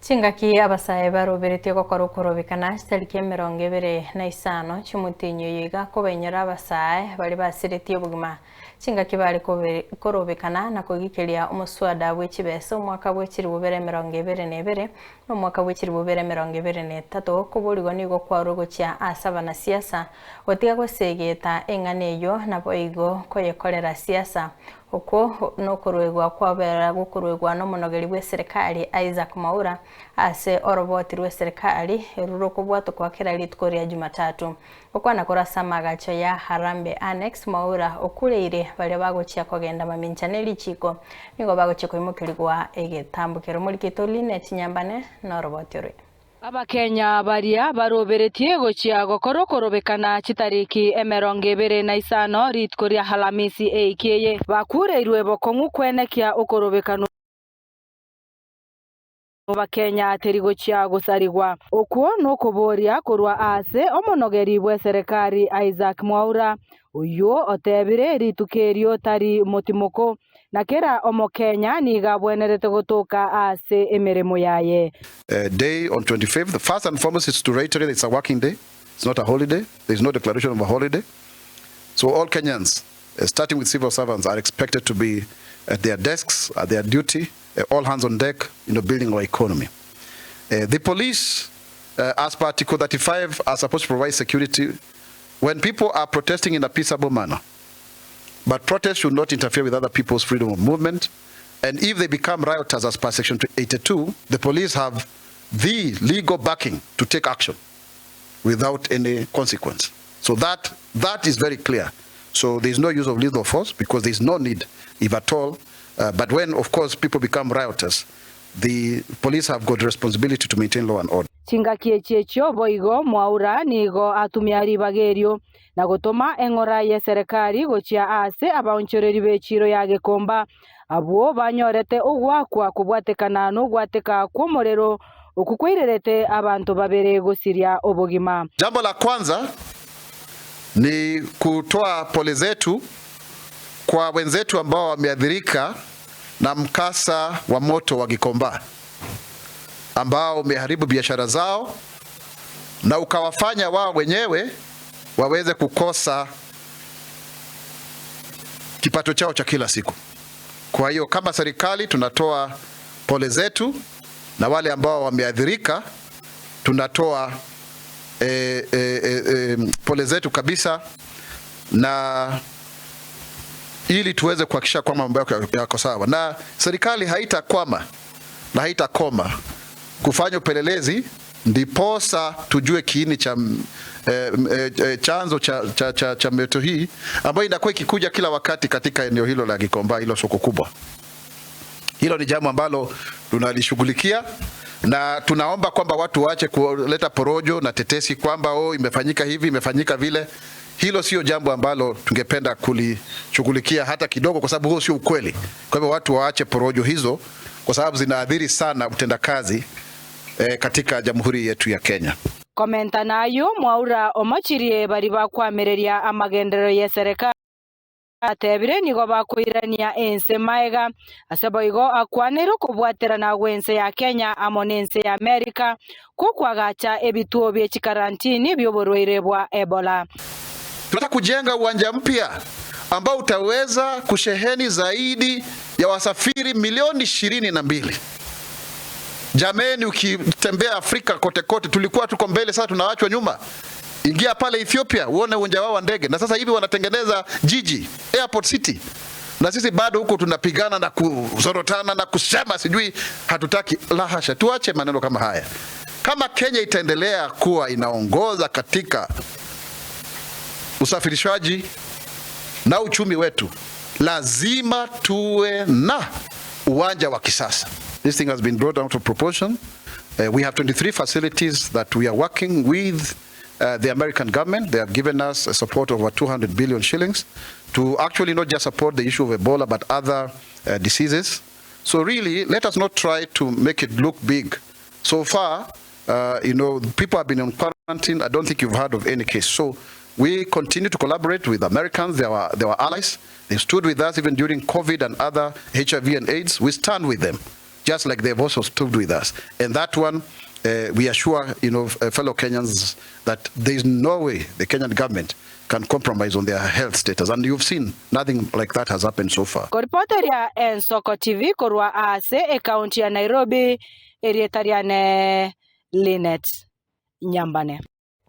Chingaki abasae baroberetie gokora okorobekana chitariki 25 chimutinyo yiga kobenyera abasae bari basiretie obogima. Chingaki bari korobekana na kogikeria omuswada bw'echibesa omwaka bw'echiribu 2022 n'omwaka bw'echiribu 2023 koborigwa nigo kwarogochia ase abanasiasa gotiga gosegeta eng'ana eyo nabo igo koyekorera siasa okwo nokorwegwa kwabera gokorwegwa n'omonogeri bw'eserikali Isaac Mwaura ase oroboti rw'eserikali erurokobwato kwa kera rituko ria Jumatatu okwana korasa amagacho ya Harambee Annex. Mwaura okureire baria bagochia kogenda mamincha n'erichiko nigo bagochia koimokerigwa egetambukero morikito line chinyambane n'oroboti orwe. Abakenya baria baroberetie gochia gokora okorobekana chitariki 25 rituko ria Halamisi eikieye bakureirwe bokong'u kwenekia okorobekano Bakenya teri gochia gosarigwa okwo nokoboria korwa ase omonogeri bwe serikali Isaac Mwaura oyo otebire rituko erio tari motimoko na kera omokenya niga abwenerete gotoka ase emeremo yaye. Day on 25th. The first and foremost is to reiterate it's a working day. It's not a holiday. There's no declaration of a holiday. So all Kenyans, starting with civil servants, are expected to be at their desks, at their duty, all hands on deck, building our economy. The police, as per Article 35, are supposed to provide security when people are protesting in a peaceable manner. But protests should not interfere with other people's freedom of movement. And if they become rioters, as per Section 82, the police have the legal backing to take action without any consequence. So that is very clear. So there is no use of lethal force because there is no need, if at all. But when, of course, people become rioters, the police have got responsibility to maintain law and order. Chingaki echiechio boigo Mwaura nigo atumia ribaga na gotoma eng'ora ye serikali gochia ase abaonchoreri b'echiro ya Gikomba abwo banyorete ogwakwa kobwatekana n'ogwateka kw'omorero okukweirerete abantu babere gosiria obogima. Jambo la kwanza ni kutoa pole zetu kwa wenzetu ambao wameathirika na mkasa wa moto wa Gikomba ambao umeharibu biashara zao na ukawafanya wao wenyewe waweze kukosa kipato chao cha kila siku. Kwa hiyo kama serikali tunatoa pole zetu, na wale ambao wameathirika tunatoa pole zetu kabisa, na ili tuweze kuhakikisha kwamba mambo yako sawa, na serikali haitakwama na haitakoma kufanya upelelezi ndiposa tujue kiini cha chanzo cha moto hii ambayo inakuwa ikikuja kila wakati katika eneo hilo la Gikomba, hilo soko kubwa. Hilo ni jambo ambalo tunalishughulikia na tunaomba kwamba watu waache kuleta porojo na tetesi kwamba oh, imefanyika hivi, imefanyika vile. Hilo sio jambo ambalo tungependa kulishughulikia hata kidogo, kwa sababu huo sio ukweli. Kwa hivyo watu waache porojo hizo, kwa sababu zinaathiri sana utendakazi katika jamhuri yetu ya Kenya. Komenta nayo Mwaura omachirie bari bakwamireria amagenderero ya serikali atebire nigo bakwirania ense maega ase boigo akwanire okobwaterana gwense ya Kenya amo nense ya Amerika kukwagacha ebituo bie chikarantini by'oborwaire bwa Ebola. Tunataka kujenga uwanja mpya ambao utaweza kusheheni zaidi ya wasafiri milioni 22. Jameni, ukitembea Afrika kote kote, tulikuwa tuko mbele, sasa tunawachwa nyuma. Ingia pale Ethiopia uone uwanja wao wa ndege, na sasa hivi wanatengeneza jiji airport city, na sisi bado huko tunapigana na kuzorotana na kusema sijui hatutaki. La hasha, tuache maneno kama haya. Kama Kenya itaendelea kuwa inaongoza katika usafirishaji na uchumi wetu, lazima tuwe na uwanja wa kisasa. This thing has been brought out of proportion. We have 23 facilities that we are working with the American government. They have given us a support of over 200 billion shillings to actually not just support the issue of Ebola, but other diseases. So really, let us not try to make it look big. So far, people have been on quarantine. I don't think you've heard of any case. So we continue to collaborate with Americans. They were allies. They stood with us even during COVID and other HIV and AIDS. We stand with them. just like they've also stood with us. And that one, we assure, fellow Kenyans that there is no way the Kenyan government can compromise on their health status. And you've seen nothing like that has happened so far. Koripoteria Ensoko TV korwa ase ekaunti ya Nairobi erietariane Linet Nyambane.